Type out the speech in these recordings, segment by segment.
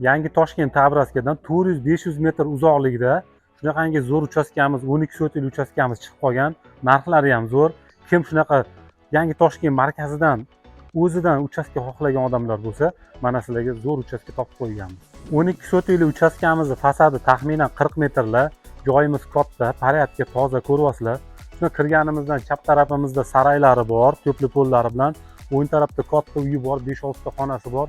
Yangi Toshkent Tabraskadan 400-500 metr uzoqlikda shunaqangi zo'r uchastkamiz, 12 sotik uchastkamiz chiqib qolgan. Narxlari ham zo'r. Kim shunaqa Yangi Toshkent markazidan o'zidan uchastka xohlagan odamlar bo'lsa, mana sizlarga zo'r uchastka topib qo'yganmiz. 12 sotikli uchastkamizni fasadi taxminan 40 metrlar. Joyimiz katta, порядка, toza, ko'ryapsizlar. Shuna kirganimizdan chap tarafimizda saraylari bor, tepli pollari bilan. O'ng tarafda katta uyi bor, 5-6 ta xonasi bor.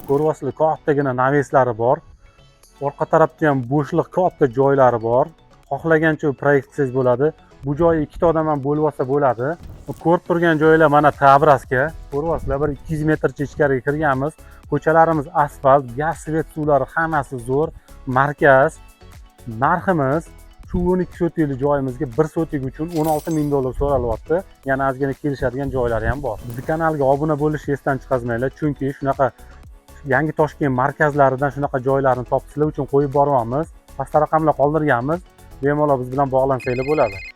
Ko'ryapsizlar, kattagina навес lari bor. Orqa tarafda ham bo'shliq, katta joylari bor. Xohlagancha proyekt qilsangiz bo'ladi. Bu joyni ikkita odam ham bo'lib olsa bo'ladi. Ko'rib turgan joylar mana Tabraska. Ko'ryapsizlar, bir 200 metrcha ichkariga kirganmiz. Ko'chalarimiz asfalt, gaz, свет, suvlari hammasi zo'r. Markaz. Narximiz shu 12 sotikli joyimizga 1 sotik uchun 16 ming dollar so'ralyapti. Yana ozgina kelishadigan joylari ham bor. Bizni kanalga obuna bo'lishni esdan chiqarmanglar, chunki shunaqa Yangi Toshkent markazlaridan shunaqa joylarni topib sizlar uchun qo'yib boryapmiz. Pastda raqamlar qoldirganmiz. Bemalol biz bilan bog'lansanglar bo'ladi.